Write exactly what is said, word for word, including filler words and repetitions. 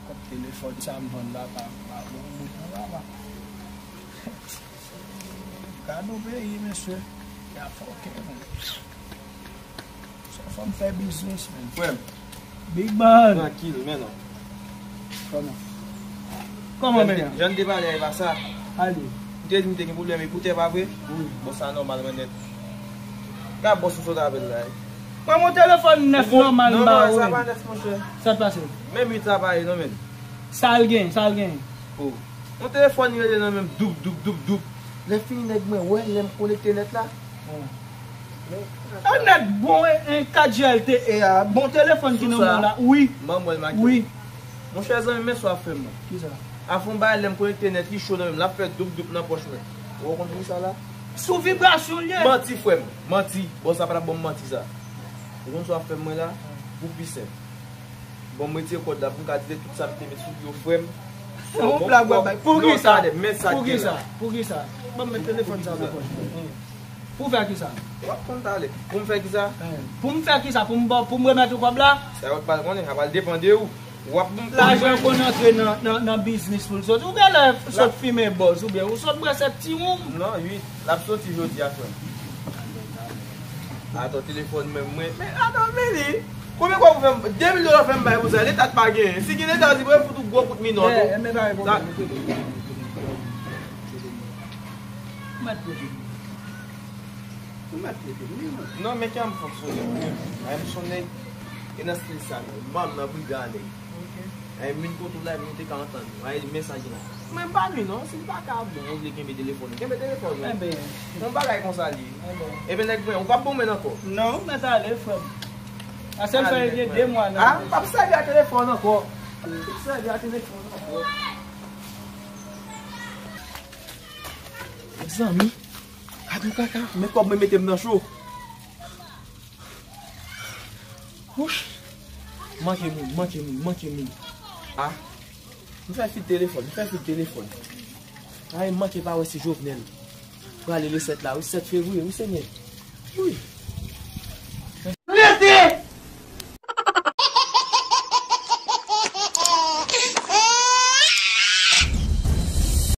Kòb telefòn sa m vann la pa, pa bon bout non papa. Gade yon peyi mesye. Y ap fòkè men. Sa fò m fè biznis men. Frè m. Big man. Trankil men non. Kòman? Kòman men? Jan n te pale a e pa sa. Ale. M te di m te gen pwoblèm ekoutè pa vre? Wi. Bon sa nòmal mwen nèt. Ka bòs ou sot avè l la. Mwen yon telefòn nèf nòmal m ba ou. Non sa pa nèf monchè. Sa t pase? Menm uit sa pa ye non men. Sa l gen, sa l gen. Oh. Yon telefòn li rele nan men m doup doup doup doup. Lè fini nèg mwen wè lè m konekte nèt la. An nèt bon e, e kat G L T E a, bon telefòn ki nan men w la. Wi. Manman l make. Wi. Monchè zanmi men sa w ap fè m nan. Kisa? Afon bagay lè m konekte nèt li cho nan men m l ap fè doup doup nan pòch mwen. Ou konn pou sa la? Sou vibrasyon l ye. Manti frè m. Manti. Bon sa pa t ap ban m manti sa. Ou konn sa w ap fè m mwen la? Pou pi senp. Bon m retire kòd la pou m ka tire tout sa m te met sou pye w frè m. Yon blag w ap bay. Poukisa? Poukisa? Poukisa? Ban m met telefòn sa nan pòch mwen. Pou fè kisa? W ap konn talè. Pou m fè kisa? Pou m fè kisa? Pou m ba, pou m remèt ou kòb la? Sa yo pral konnen, sa pral depann de ou. W ap pou m. Lajan konn antre nan, nan, nan biznis pou l soti. Ou genlè sot fimen bòz oubyen ou sot bwè sèt ti woum. Non, ui, l ap soti jodi a frè m. Atò telefòn menm mwen. Men atò men li. Konbyen kòb ou fè m? De mil dola fè m bay pou sa. Leta t pa genyen. Si gen leta di mwen fout ou gwo kout minò. Enben pa gen pwoblèm. Ou mèt prete m. Ou mèt prete m wi mwen. Non men kè m fonksyone wi. Ay m son nèg. E nan stil sa menm. Manm nan briga nèg. Ay m vin kote w la, m te ka antann ou. Ay men sa gen la. Mwen m pa nwi non, si l pa ka bon, ou vle kenbe telefòn ou, kenbe telefòn ou. Enben. Yon bagay konsa li ye. Enben. Enben nèg mwen, ou p ap bon mwen ankò. Non, ou mèt ale frè m. A sèl fè gen de mwa nan. Ah, m p ap sèvi a telefòn ankò. M p ap sèvi a telefòn ankò. Mezanmi, gade yon kaka, men kòb mwen mete m nan cho. Wouch! Manke moun, manke moun, manke moun. Ah! M fè fi telefòn, m fè fi telefòn. Ay, m manke pa wè si Jovenel prale le sèt la, wi, sèt fevriye, wi, senyè. Wi!